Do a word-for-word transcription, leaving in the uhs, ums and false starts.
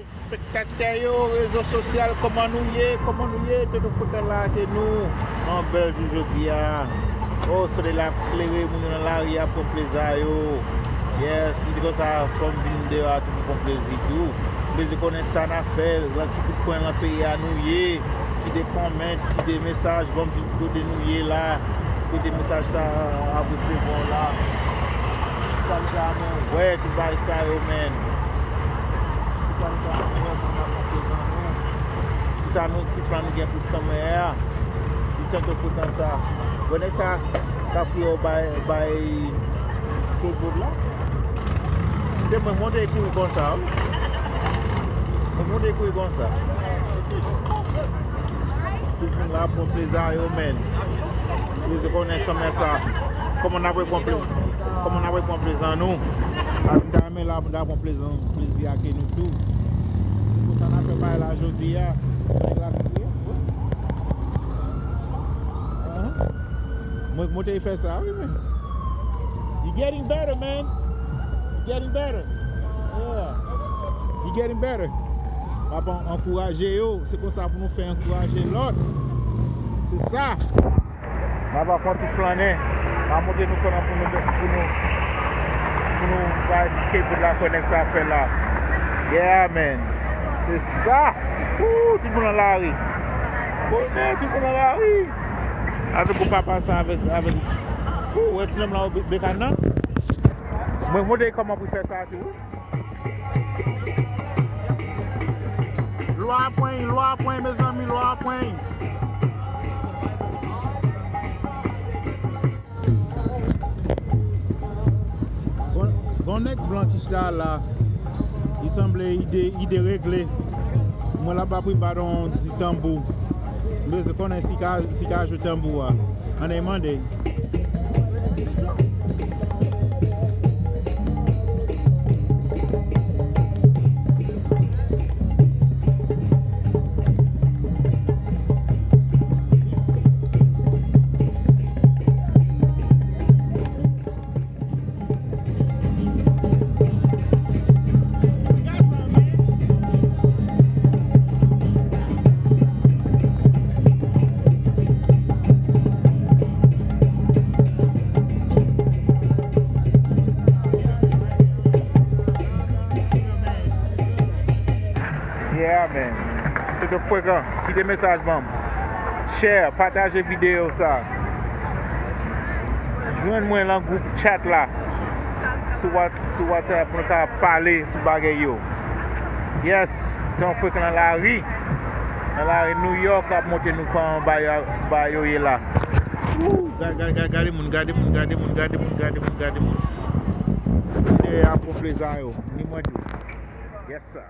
Espektatè yo, rezo sosyal, kòman nou ye? Kòman nou ye? Tonton Frekan la ake nou. Yon bèl jou jodi a. O, solèy la ap klere, moun yo nan lari a ap pran plezi a yo. Yes, m di konsa, fò m vin deyò a tou pou pran plezi tou. Plezi konnen sa n ap fè, lan ki bout kwen lan peyi a nou ye. Kite kòmant, kite mesaj, ban m di kote nou ye la, kote mesaj sa ap resevwa w la. Kisa nou ta renmen wè, tout bagay sa yo, menn. Kisa nou ta renmen wè pou n ap monte nan nou? Kisa nou, ki plan nou gen pou summer a? Di Tonton Frekan sa. Bon, nèg sa k ap kriye w bay, bay Claude Claude la. Se mwen, mwen te kouri konsa, wi. Mwen, mwen te kouri konsa. Tout moun la pran plezi a yo, menn. Plezi konnen summer sa. Kòman n ap pran plezi, kòman n ap pran plezi an nou? Paske m ta renmen la pou n ta pran plezi, plezi ake nou tou. Se konsa n ap fè bagay la jodi a. Nèg la kriye. Mwen, mwen te fè sa, wi, men. You getting better, man. You getting better. Yeah. You getting better. W ap an-, ankouraje yo. Se konsa pou nou fè ankouraje lòt. Se sa. N ap fè yon ti flannen. N ap montre nou kòman pou nou, pou nou, pou nou bay skateboard la, konnen sa fè la. Yeah, man. Se sa. Ooh, tout moun nan lari. Konnen tout moun nan lari. Avèk ou papa sa, avèk, avèk, ooh, wè ti nonm la, ou be-, bekàn nan. Mwen montre kòman pou fè sa tou, wi. Lwa pwen, lwa pwen, mezanmi, lwa pwen. Gon, gon nèg blan ki chita la. Li sanble ide, ide regle. Mwen la pa pri baton di tanbou. M bezwen konnen si ka, si ka jwe tanbou a. Ann mande. Yeah, man. Tonton Frekan, kite mesaj ban m. Share, pataje videyo sa. Jwenn mwen lan gwoup chat la. Sou What-, sou WhatsApp pou nou ka pale sou bagay yo. Yes, Tonton Frekan nan lari. Nan lari New York ap montre nou kòman bagay, bagay yo ye la. Woo, gade, gade, gade, gade moun, gade moun, gade moun, gade moun, gade moun, gade moun. Moun dèyè ap pran plezi yo, ni mwen di w. Yes, sir.